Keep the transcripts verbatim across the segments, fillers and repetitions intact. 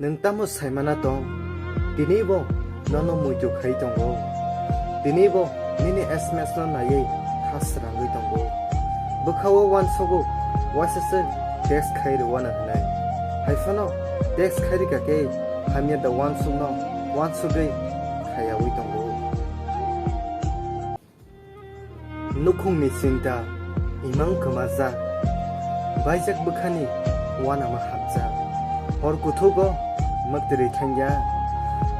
Nwng tamo saimana tong? Tini bo nono muitu khai tongo. Tini bo nini S M S no naiwi kha srangwi tongo. Bwkhao uansukgo, uaisa se text khai rwano hwnwi. Hai phano text khai rwkha khe hamya da uansukno uansugwi khayaui tongo. Nukhungni chinta imang kwmajak, baijak bwkhani uanama hamjak. Hor kuthugo mwktwrwi thangya,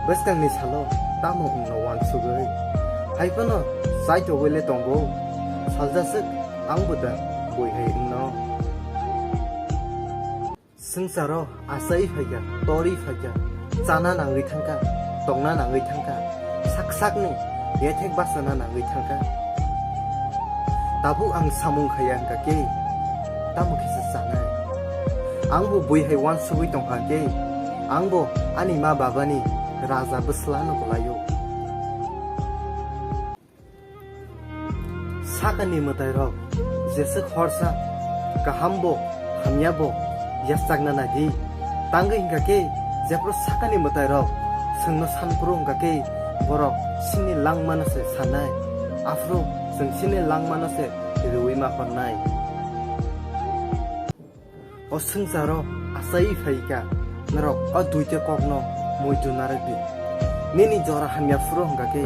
bwskangni salo tamo wngno uansugwi. Hai phano chaitogwi le tongo, saljaswk angbo da bui hai wngno. Swngcharo asai phaikha, tori phaikha, chana nangwi thangkha, tongna nangwi thangkha, sak sakni yethek bachana nangwi thangkha. Tabuk ang samung khaiya hwnkha khe, tamo khe se chanai. Angbo bui hai uansugwi tongkha khe, angbo ani ma babani raja bwslano kwlaio. Sakani mwtairok jeswk horsa kaham bo hamya bo yachakna nai di. Tangwi hwnkha khe jephru sakani mwtairok chwngno san phuru hwnkha khe borok chini langmano se sanai, aphuru chwng chini langmano se riui ma honnai. O swngcharo asai phaikha, norok o duita kokno muitu narwk di. Nini jora hamya phuru hwnkha khe,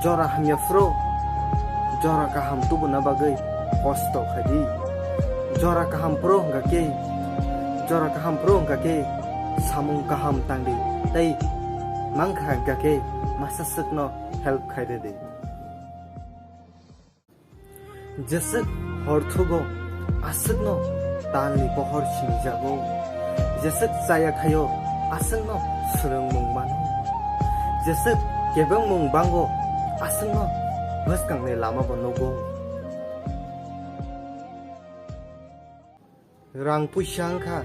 jora hamya phuru jora kaham tubuna bagwi kosto khai di. Jora kaham phuru hwnkha khe, jora kaham phuru hwnkha khe samung kaham tang di, tei mankha hwnkha khe masa swkno help khai rw di. Jeswk hor thugo, aswkno talni pohor sinijago. Jeswk chaya khaio, aswkno swrwngmung mano. Jeswk kebengmung bango, aswkno bwskangni lama bo nugo. Rang puisa wngkha,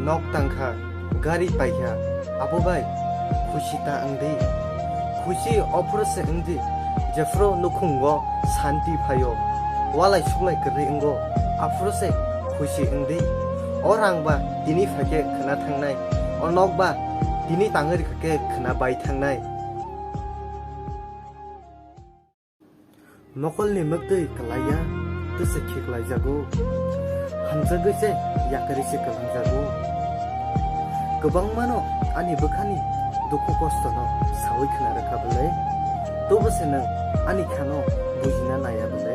nok tangkha, gari paikha, abo bai khusi ta wngdi. Khusi ophuru se wngdi, jephuru nukhungo santi phaio, walai suklai kwrwi wngo, aphuru se khusi wngdi. O rang ba tini phaikhe khwna thangnai, o nok ba tini tangwi rwkha khe khwna bai thangnai. Mokolni mwktwi kwlaiya, twisa khiklaijago. Hamjagwi se yakarwi se kwlangjago. Kwbangmano ani bwkhani dukhu kostono saui khna rwkha bwle, tobo se nwng ani khano bujina naiya bwle.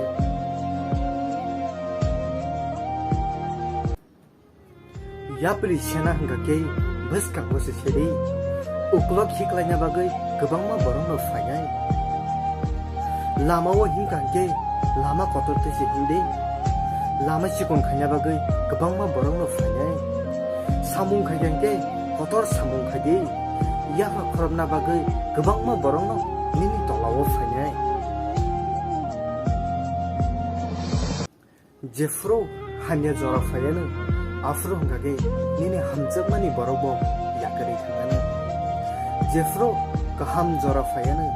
Yapri sena hwnkha khe bwskango se sedi. Uklok khiklaina bagwi kwbangma borokno phainai. Lamao himkha hwnkhe lama kotor twi se himdi. Lama chikon khaina bagwi kwbangma borokno phainai. Samung khaikha hwnkhe kotor samung khaidi. Yapha khorobna bagwi kwbangma borokno nini tolao phainai. Jephuru hamya jora phaiyanw, aphuru hwnkha khe nini hamjakmani borok bo yakarwi thanganw. Jephuru kaham jora phaiyanw,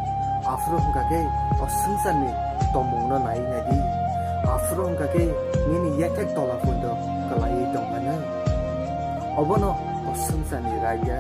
aphuru hwnkha khe o swngcharni tongmungno naiwi naidi. Aphuru hwnkha khe nini yathek tola poito kwlaiwi tongganw. Obono o swngcharni raida.